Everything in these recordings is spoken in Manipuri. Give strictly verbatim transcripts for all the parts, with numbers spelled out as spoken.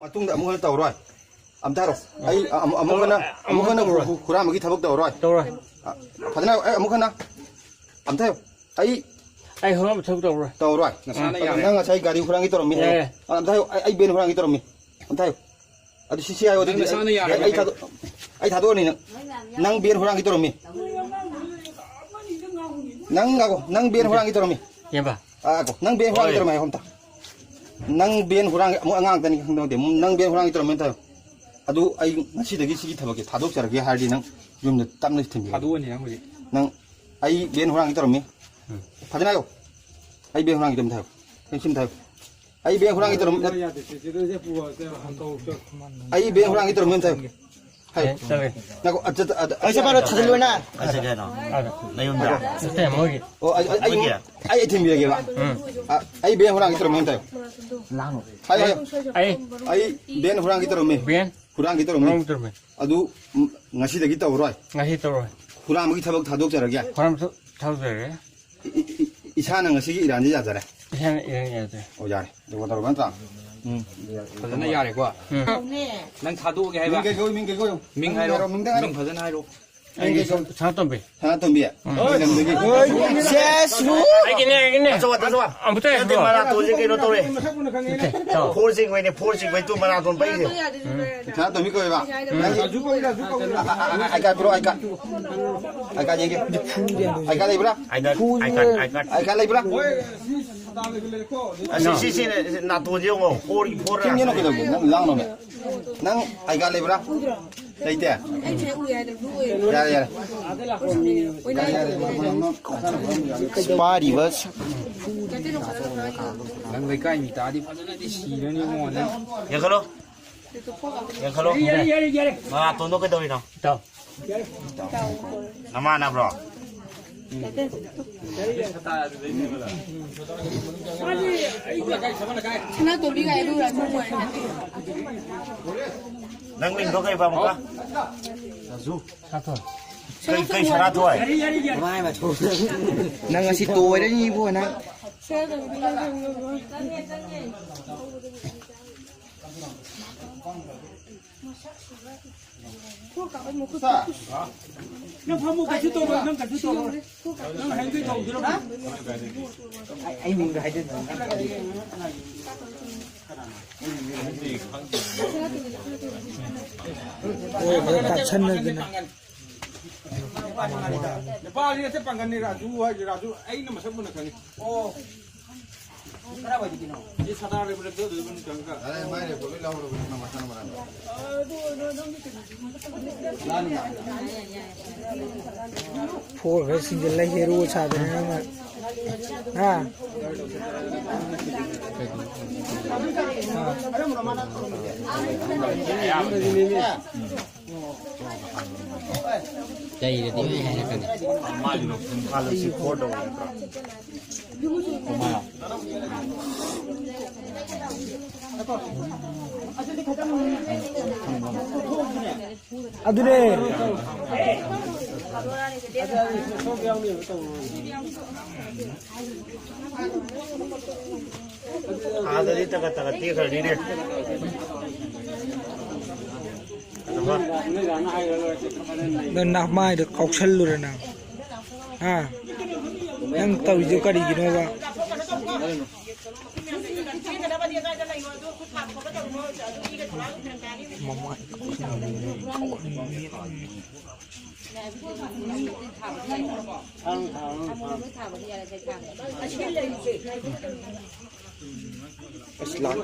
ꯃꯇꯨꯡꯗ ꯑꯃꯨꯛ ꯍꯟꯅ ꯇꯧꯔꯣꯏ꯫ ꯑꯝꯇ ꯍꯥꯏꯔꯣ꯫ ꯑꯩ ꯑꯃꯨꯛ ꯍꯟꯅ, ꯑꯃꯨꯛ ꯍꯟꯅ ꯍꯨ-, ꯍꯨ-, ꯍꯨꯔꯥꯟꯕꯒꯤ ꯊꯕꯛ ꯇꯧꯔꯣꯏ꯫ ꯇꯧꯔꯣꯏ꯫ ꯑ, ꯐꯖꯅ ꯍꯥꯏꯌꯣ꯫ ꯑꯩ ꯑꯃꯨꯛ ꯍꯟꯅ꯫ ꯑꯝꯇ ꯍꯥꯏꯌꯣ꯫ ꯑꯩ ꯑꯩ ꯍꯨꯔꯥꯟꯕ ꯊꯕꯛ ꯇꯧꯔꯣꯏ꯫ ꯇꯧꯔꯣꯏ꯫ ꯅꯁꯥꯅ ꯌꯥꯔꯦ꯫ ꯅꯪ ꯉꯁꯥꯏ ꯒꯥꯔꯤ ꯍꯨꯔꯥꯟꯒꯦ ꯇꯧꯔꯝꯃꯤ ꯍꯥꯏꯌꯣ꯫ ꯌꯥꯔꯦ꯫ ꯑ, ꯑꯝꯇ ꯍꯥꯏꯌꯣ꯫ ꯑꯩ, ꯑꯩ ꯚꯦꯟ ꯍꯨꯔꯥꯟꯒꯦ ꯇꯧꯔꯝꯃꯤ꯫ ꯑꯝꯇ ꯍꯥꯏꯌꯣ꯫ ꯑꯗꯨ ꯁꯤ, ꯁꯤ ꯍꯥꯏꯌꯣ꯫ ꯅꯪ ꯑꯗꯨꯗꯤ ꯅꯁꯥꯅ ꯌꯥꯔꯦ ꯑꯩ, ꯑꯩ ꯍꯥꯏꯌꯣ꯫ ꯊꯥꯗꯣꯛ-, ꯑꯩ ꯊꯥꯗꯣꯛꯑꯅꯤ ꯅꯪ꯫ ꯅꯪ ꯚꯦꯟ ꯍꯨꯔꯥꯟꯒꯦ ꯇꯧꯔꯝꯃꯤ꯫ ꯅꯪ ꯉꯥꯏꯈꯣ꯫ ꯅꯪ ꯚꯦꯟ ꯍꯨꯔꯥꯟꯒꯦ ꯇꯧꯔꯝꯃꯤ꯫ ꯏꯌꯥꯝꯕ꯫ ꯑ, ꯉꯥꯏꯈꯣ꯫ ꯅꯪ ꯚꯦꯟ ꯍꯨꯔꯥꯟꯒꯦ ꯍꯣꯏ꯫ ꯇꯧꯔꯝꯃꯤ ꯍꯥꯏꯌꯣ ꯑꯝꯇ꯫ ꯅꯪ ꯚꯦꯟ ꯍꯨꯔꯥꯟꯒꯦ, ꯑꯃꯨꯛ ꯑꯉꯥꯡ ꯉꯥꯛꯇꯅꯤ ꯈꯪꯗꯕ ꯅꯠꯇꯦ꯫ ꯅꯪ ꯚꯦꯟ ꯍꯨꯔꯥꯟꯒꯦ ꯇꯧꯔꯝꯃꯤ ꯍꯥꯏꯌꯣ꯫ ꯑꯗꯨ ꯑꯩ ꯉꯁꯤꯗꯒꯤ ꯁꯤꯒꯤ ꯊꯕꯛꯁꯦ ꯊꯥꯗꯣꯛꯆꯔꯒꯦ ꯍꯥꯏꯔꯗꯤ ꯅꯪ ꯌꯨꯝꯗ ꯇꯞꯅ ꯊꯤꯟꯕꯤꯔꯣ꯫ ꯊꯥꯗꯣꯛꯑꯅꯤ ꯅꯪ ꯍꯧꯖꯤꯛ꯫ ꯅꯪ ꯑꯩ ꯚꯦꯟ ꯍꯨꯔꯥꯟꯒꯦ ꯇꯧꯔꯝꯃꯤ꯫ ꯎꯝ꯫ ꯐꯖꯅ ꯍꯥꯏꯌꯣ꯫ ꯑꯩ ꯚꯦꯟ ꯍꯨꯔꯥꯟꯒꯦ ꯇꯧꯔꯝꯃꯤ ꯍꯥꯏꯌꯣ꯫ ꯅꯪ ꯁꯤ ꯑꯝꯇ ꯍꯥꯏꯌꯣ꯫ ꯑꯩ ꯚꯦꯟ ꯍꯨꯔꯥꯟꯒꯦ ꯇꯧꯔꯝꯃꯤ꯫ ꯑꯩ ꯚꯦꯟ ꯍꯨꯔꯥꯟꯒꯦ ꯇꯧꯔꯝꯃꯤ ꯑꯝꯇ ꯍꯥꯏꯌꯣ꯫ ꯍꯥꯏꯌꯣ꯫ ꯑꯦ, ꯆꯠꯂꯦ꯫ ꯉꯥꯏꯈꯣ, ꯑꯠꯆꯥ, ꯑꯠꯆꯥ, ꯑꯠꯆꯥ, ꯑꯩ ꯁꯦ ꯃꯥꯅ ꯊꯥꯖꯤꯜꯂꯨ ꯅꯪ꯫ ꯑꯩ ꯆꯠꯀꯦ ꯍꯥꯏꯅꯣ? ꯑꯥꯗ꯫ ꯅꯌꯨꯝꯗ? ꯅꯠꯇꯦ, ꯃꯣꯏꯒꯤ꯫ ꯑꯣ, ꯑꯩ, ꯑꯩ, ꯑꯩ, ꯃꯣꯏꯒꯤ? ꯑꯩ, ꯑꯩ ꯊꯤꯟꯕꯤꯔꯒꯦꯕ꯫ ꯎꯝ꯫ ꯑ, ꯑꯩ ꯚꯦꯟ ꯍꯨꯔꯥꯟꯒꯦ ꯇꯧꯔꯝꯃꯤ ꯑꯝꯇ ꯍꯥꯏꯌꯣ꯫ ꯍꯥꯏꯌꯣ, ꯍꯥꯏꯌꯣ꯫ ꯑꯩ꯫ ꯑꯩ ꯚꯦꯟ ꯍꯨꯔꯥꯟꯒꯦ ꯇꯧꯔꯝꯃꯤ꯫ ꯚꯦꯟ? ꯍꯨꯔꯥꯟꯒꯦ ꯇꯧꯔꯝꯃꯤ꯫ ꯍꯨꯔꯥꯟꯒꯦ ꯇꯧꯔꯝꯃꯤ꯫ ꯑꯗꯨ, ꯎꯝ, ꯉꯁꯤꯗꯒꯤ ꯇꯧꯔꯔꯣꯏ꯫ ꯉꯁꯤ ꯇꯧꯔꯣꯏ꯫ ꯍꯨꯔꯥꯟꯕꯒꯤ ꯊꯕꯛ ꯊꯥꯗꯣꯛꯆꯔꯒꯦ꯫ ꯍꯨꯔꯥꯟꯕ ꯊ-, ꯊꯥꯗꯣꯛꯆꯔꯒꯦ꯫ ꯏ-, ꯏ-, ꯏ-, ꯏꯁꯥꯅ ꯉꯁꯤꯒꯤ ꯏꯔꯥꯟꯁꯤ ꯌꯥꯖꯔꯦ꯫ ꯏꯁꯥꯅ ꯏꯔꯥꯟ ꯌꯥꯖꯔꯦ꯫ ꯑꯣ, ꯌꯥꯔꯦ꯫ ꯑꯗꯨꯒ ꯇꯧꯔꯕ ꯅꯠꯇ꯭ꯔꯥ? ꯎꯝ꯫ ꯐꯖꯅ ꯌꯥꯔꯦꯀꯣ? ꯎꯝ꯫ ꯅꯪ ꯊꯥꯗꯣꯛꯑꯒꯦ ꯍꯥꯏꯕ? ꯃꯤꯡ ꯀꯩ ꯀꯧꯏ? ꯃꯤꯡ ꯀꯩ ꯀꯧꯏ? ꯃꯤꯡ ꯍꯥꯏꯔꯣ꯫ ꯃꯤꯡꯗ ꯍꯥꯏꯔꯣ꯫ ꯃꯤꯡ ꯐꯖꯅ ꯍꯥꯏꯔꯣ꯫ ꯃꯤꯡ ꯀꯩ ꯀꯧꯏ? ꯁꯅꯥꯇꯣꯝꯕꯤ꯫ ꯁꯅꯥꯇꯣꯝꯕꯤ? ꯎꯝ꯫ ꯀꯩ ꯂꯝꯗꯒꯤ? ꯁꯦꯁ! ꯑꯩꯒꯤꯅꯦ, ꯑꯩꯒꯤꯅꯦ꯫ ꯑꯆꯧꯕ, ꯑꯆꯧꯕ꯫ ꯑꯝꯇ ꯅꯠꯇꯦ, ꯍꯥꯏꯕ꯭ꯔꯣ? ꯃꯅꯥꯇꯣꯟꯁꯦ ꯀꯩꯅꯣ ꯇꯧꯔꯦ꯫ ꯅꯠꯇꯦ, ꯇꯧ꯫ Four ꯆꯤꯡꯕꯩꯅꯦ, four ꯆꯤꯡꯕꯩ ꯇꯨ ꯃꯅꯥꯇꯣꯟ ꯄꯩꯁꯦ꯫ ꯁꯅꯥꯇꯣꯝꯕꯤ ꯀꯧꯋꯦꯕ? ꯎꯝ꯫ ꯑꯥꯏ ꯀꯥꯔꯗ ꯄꯤꯔꯛꯑꯣ, ꯑꯥꯏ ꯀꯥꯔꯗ꯫ ꯑꯥꯏ ꯀꯥꯔꯗ ꯌꯦꯡꯒꯦ꯫ ꯑꯥꯏ ꯀꯥꯔꯗ ꯂꯩꯕ꯭ꯔꯥ? I card, I card, I card. I card ꯂꯩꯕ꯭ꯔꯥ? ꯑꯁꯤ, ꯁꯤ, ꯁꯤ, ꯁꯤ ꯅꯥꯇꯣꯟꯁꯦ ꯌꯦꯡꯉꯣ꯫ Four, four ꯆꯤꯡꯒꯦꯅꯣ ꯀꯩꯗꯧꯒꯦ? ꯅꯪ ꯂꯥꯡꯅꯣꯃꯦ꯫ ꯅꯪ ꯑꯥꯏ ꯀꯥꯔꯗ ꯂꯩꯕ꯭ꯔꯥ? ꯂꯩꯇꯦ? ꯌꯥꯔꯦ, ꯌꯥꯔꯦ꯫ ꯄꯥꯔꯤꯕ ꯅꯪ ꯂꯩꯀꯥꯏ ꯃꯤ ꯇꯥꯗꯤ ꯐꯖꯅꯗꯤ ꯁꯤꯔꯅꯤ ꯏꯕꯨꯡꯉꯣ ꯅꯪ꯫ ꯌꯦꯡꯈꯠꯂꯣ꯫ ꯌꯦꯡꯈꯠꯂꯣ꯫ ꯌꯥꯔꯦ, ꯌꯥꯔꯦ, ꯌꯥꯔꯦ꯫ ꯃꯅꯥꯇꯣꯟꯗꯣ ꯀꯩꯗꯧꯔꯤꯅꯣ? ꯏꯇꯥꯎ꯫ ꯅꯃꯥꯟꯅꯕ꯭ꯔꯣ? ꯁꯅꯥꯇꯣꯝꯕꯤ ꯀꯥꯏ ꯑꯗꯨ ꯔꯥꯖꯨ ꯑꯣꯏꯔꯦ꯫ ꯅꯪ ꯃꯤꯡꯗꯣ ꯀꯩꯕ ꯑꯃꯨꯛꯀ? ꯔꯥꯖꯨ꯫ ꯁꯅꯥꯊꯣꯏ꯫ ꯀꯩ, ꯀꯩ ꯁꯅꯥꯊꯣꯏ? ꯅꯪ ꯉꯁꯤ ꯇꯣꯏꯔꯅꯤ ꯏꯕꯣ ꯅꯪ꯫ ꯁꯅꯥꯇꯣꯝꯕꯤ ꯀꯥꯏ ꯈꯪꯉꯕꯣ? ꯅꯪ ꯐꯝꯃꯨ, ꯀꯩꯁꯨ ꯇꯧꯔꯣꯏ, ꯅꯪ ꯀꯩꯁꯨ ꯇꯧꯔꯣꯏ꯫ ꯅꯪ ꯍꯌꯦꯡꯗꯩ ꯇꯧꯗꯣꯏꯔꯣ? ꯑꯩ ꯃꯤꯡꯗꯣ ꯍꯥꯏꯖꯟꯕ꯫ ꯀꯥꯞꯁꯟꯅꯗꯅ꯫ ꯅꯨꯄꯥꯁꯤ ꯅꯠꯇꯦ ꯄꯥꯡꯒꯜꯅꯤ, ꯔꯥꯖꯨ ꯍꯥꯏꯁꯦ, ꯔꯥꯖꯨ ꯑꯩꯅ ꯃꯁꯛ ꯃꯨꯟꯅ ꯈꯪꯉꯤ꯫ ꯑꯣ꯫ ꯀꯗꯥꯏꯋꯥꯏꯗꯒꯤꯅꯣ? ꯁꯤ ꯁꯅꯥ ꯂꯩꯕ ꯂꯦꯞꯆꯗꯣꯏꯕ ꯅꯨꯃꯤꯠꯇꯪꯒ꯫ ꯑꯔꯦ, ꯃꯥꯏ ꯂꯩꯕ ꯂꯣꯏ ꯂꯧꯔꯕꯅꯤ, ꯃꯁꯥꯅ ꯃꯔꯥꯡ꯫ ꯐꯣꯔ ꯈꯔ ꯁꯤꯡꯖꯤꯜꯂ ꯍꯦꯔꯣ ꯁꯥꯗꯅ ꯅꯪꯅ꯫ ꯍꯥ? ꯍꯥ? ꯂꯩꯔꯗꯤ ꯂꯣꯏ ꯍꯥꯏꯔꯛꯀꯅꯤ꯫ ꯑꯗꯨꯅꯦ꯫ ꯑꯥꯗꯗꯤ ꯇꯒꯠ ꯇꯒꯠ ꯇꯦꯛꯈ꯭ꯔꯅꯤꯅꯦ꯫ ꯑꯗꯨꯒ ꯅꯪ ꯅꯃꯥꯏꯗꯣ ꯀꯥꯎꯁꯜꯂꯨꯔꯦ ꯅꯪ꯫ ꯍꯥ? ꯅꯪ ꯇꯧꯔꯤꯗꯣ ꯀꯔꯤꯒꯤꯅꯣꯕ? ꯃꯃꯥꯏ ꯀꯥꯎꯁꯜꯂꯨꯔꯦ꯫ ꯑꯁ, ꯂꯥꯛ-,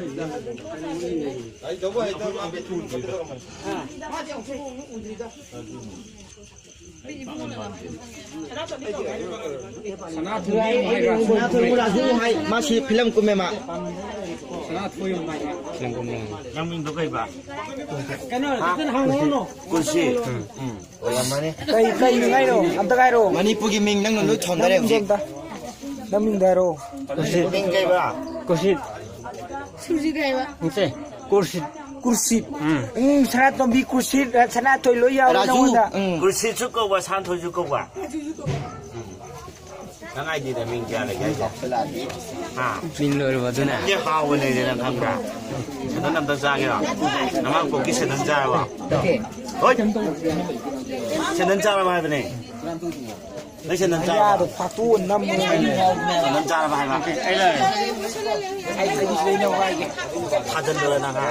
ꯁꯅꯥꯊꯣꯏꯕ ꯔꯥꯖꯨ ꯍꯥꯏ, ꯃꯥꯁꯤ ꯐꯤꯂꯝ ꯀꯨꯝꯃꯦ ꯃꯥ꯫ ꯅꯪ ꯃꯤꯡꯗꯣ ꯀꯩꯕ? ꯀꯩꯅꯣ, ꯍꯥ? ꯀꯨꯟꯁꯤ꯫ ꯎꯝ꯫ ꯑꯣꯏꯔꯝꯃꯅꯤ꯫ ꯀꯩ, ꯀꯩ ꯃꯤꯡ ꯍꯥꯏꯅꯣ? ꯑꯝꯇ ꯍꯥꯏꯔꯣ꯫ ꯃꯅꯤꯄꯨꯔꯒꯤ ꯃꯤꯡ ꯅꯪꯅ ꯂꯣꯏ ꯊꯣꯟꯗꯔꯦ ꯅꯪ ꯃꯤꯡꯗꯣ ꯍꯧꯖꯤꯛ꯫ ꯑꯝꯇ, ꯅꯪ ꯃꯤꯡꯗꯣ ꯍꯥꯏꯔꯣ꯫ ꯀꯨꯔꯁꯤꯠ꯫ ꯃꯤꯡ ꯀꯩꯕ? ꯀꯨꯔꯁꯤꯠ꯫ ꯁꯨꯔꯖꯤꯠ ꯍꯥꯏꯕ꯫ ꯅꯠꯇꯦ, ꯀꯨꯔꯁꯤꯠ꯫ ꯀꯨꯔꯁꯤꯠ꯫ ꯎꯝ꯫ ꯎꯝ, ꯁꯅꯥꯇꯣꯝꯕꯤ ꯀꯨꯔꯁꯤꯠ, ꯁꯅꯥꯊꯣꯏ ꯂꯣꯏ ꯌꯥꯎꯔꯦ ꯔꯥꯖꯨ꯫ ꯅꯉꯣꯟꯗ꯫ ꯎꯝ꯫ ꯀꯨꯔꯁꯤꯠꯁꯨ ꯀꯧꯕ, ꯁꯅꯥꯊꯣꯏꯁꯨ ꯀꯧꯕ꯫ ꯅꯪ ꯑꯥꯏ ꯗꯤꯗ ꯃꯤꯡ ꯀꯌꯥ ꯂꯩꯒꯦ ꯍꯥꯏꯁꯦ? ꯍꯥ? ꯃꯤꯡ ꯂꯣꯏꯔꯕ ꯑꯗꯨꯅ? ꯅꯪꯁꯦ ꯍꯥꯎꯕ ꯂꯩꯔꯦ, ꯅꯪ ꯈꯪꯕ꯭ꯔꯥ? ꯅꯪ ꯑꯝꯇ ꯆꯥꯒꯦꯔꯣ? ꯅꯃꯥ ꯄꯣꯛꯀꯤ ꯁꯦꯟꯗꯟ ꯆꯥꯔꯕꯣ? ꯍꯣꯏ꯫ ꯁꯦꯟꯗꯟ ꯆꯥꯔꯕ ꯍꯥꯏꯕꯅꯦ꯫ ꯅꯪ ꯁꯦꯟꯗꯟ ꯆꯥꯔꯕꯣ? ꯌꯥꯗꯣ ꯐꯥꯛꯇꯣꯛꯑ ꯅꯝꯃꯣ꯫ ꯁꯦꯟꯗꯟ ꯆꯥꯔꯕ ꯍꯥꯏꯕ? ꯑꯩ ꯂꯩꯔꯦ꯫ ꯑꯩ, ꯑꯩ ꯂꯩꯅꯕ ꯍꯥꯏꯒꯦ꯫ ꯊꯥꯖꯤꯜꯂꯨꯔ ꯅꯪ, ꯍꯥ?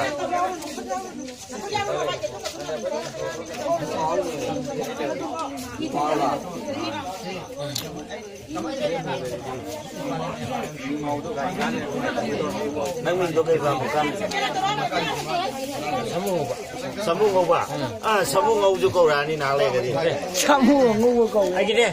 ꯅꯪ ꯃꯤꯡꯗꯣ ꯀꯩ ꯀꯧꯕ? ꯁꯥꯃꯨ ꯉꯧꯕ꯫ ꯑꯥ, ꯁꯥꯃꯨ ꯉꯧꯁꯨ ꯀꯧꯔꯛꯑꯅꯤ ꯅꯍꯥꯛ ꯂꯩꯔꯒꯗꯤ꯫ ꯁꯥꯃꯨ ꯑꯉꯧꯕ ꯀꯧ꯫ ꯑꯩꯒꯤꯅꯦ꯫